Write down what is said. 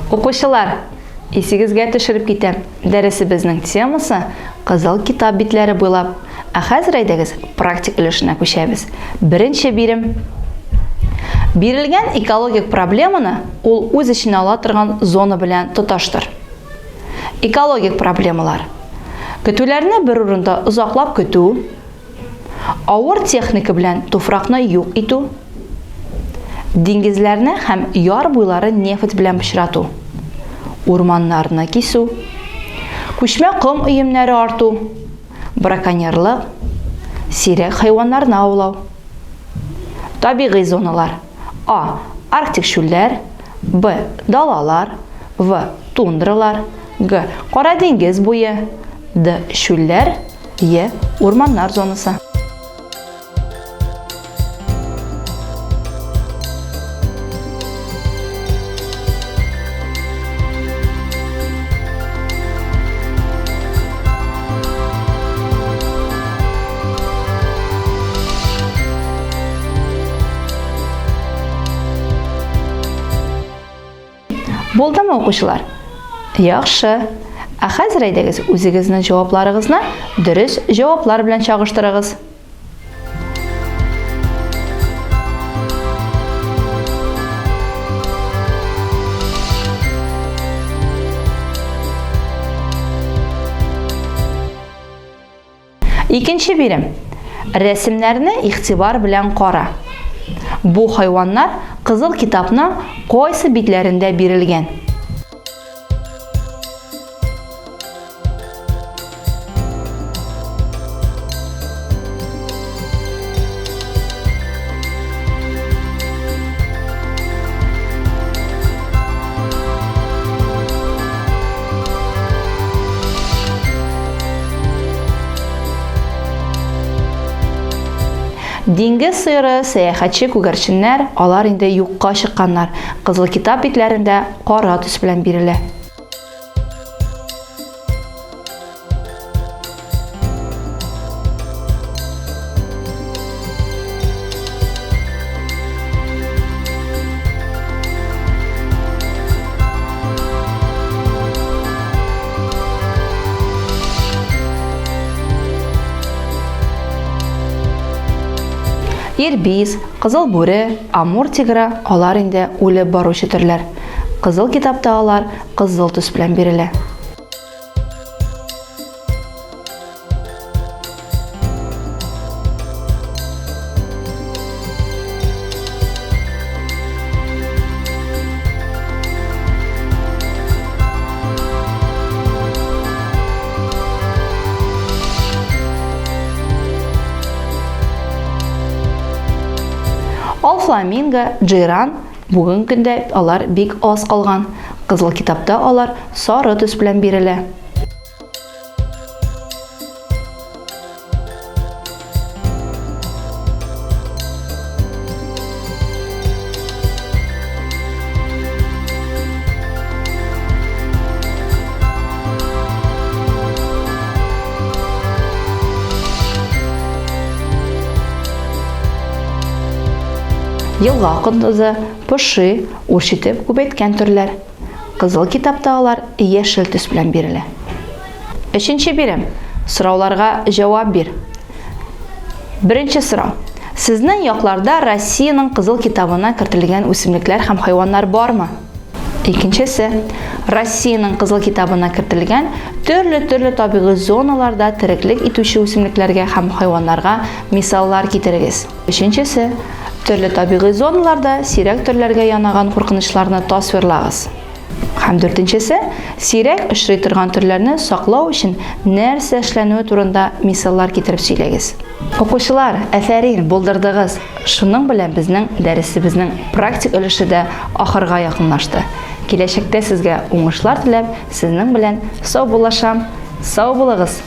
Укучылар, исегезгә төшереп китәм, дәресебезнең темасы Кызыл китап битләре буйлап. Ә хәзер әйдәгез практик өлешенә күчәбез. Беренче бирем. Бирелгән экологик проблеманы ул үз эченә ала торган зона белән тоташтыр. Экологик проблемалар. Көтүләрне бер урында озаклап көтү, Авыр техника белән туфракны юк итү, диңгезләрне һәм яр буйларын нефть белән пычрату, урманнарны кисү, күчмә ком өемнәре арту, браконьерлык, сирәк хайваннарны аулау. Табигый зоналар. А. Арктик чүлләр, Б. Далалар, В. Тундралар, Г. Кара диңгез буе, Д. Чүлләр, Е. Урманнар зонасы. Булдымы, укучылар? Яхшы. Ә хәзер әйдәгез үзегезнең җавапларыгызны дөрес җаваплар белән чагыштырыгыз. Икенче бирем. Рәсемнәрне игътибар белән кара. Бу хайваннар Кызыл китапның кайсы битләрендә бирелгән? Диңгез сыеры, сәяхәтче күгәрченнәр, алар инде юкка чыкканнар. Кызыл китап битләрендә кара төс белән бирелә. Ирбис, кызыл бүре, амур тигры алар инде үлеп баручы төрләр. Кызыл китапта алар кызыл төс белән бирелә. Ал фламинго, джейран бүген көндә алар бик аз калган. Кызыл китапта алар сары төс белән бирелә. Елга кондызы, поши, үрчетеп күбәйткән төрләр. Кызыл китапта алар яшел төс белән бирелә. Өченче бирем. Сорауларга җавап бир. Беренче сорау. Сезнең якларда Россиянең Кызыл китабына кертелгән үсемлекләр һәм хайваннар бармы? Икенчесе. Россиянең Кызыл китабына кертелгән төрле-төрле табигый зоналарда тереклек итүче үсемлекләргә һәм хайваннарга мисаллар китерегез. Өченчесе. Төрле табигый зоналарда сирәк төрләргә янаган куркынычларны тасвирлагыз. Һәм дүртенчесе, сирәк очрый торган төрләрне саклау өчен нәрсә эшләнүе турында мисаллар китереп сөйләгез. Укучылар, афәрин, булдырдыгыз! Шуның белән безнең дәресебезнең практик өлеше дә ахырга якынлашты. Киләчәктә сезгә уңышлар теләп, сезнең белән саубуллашам. Сау булыгыз!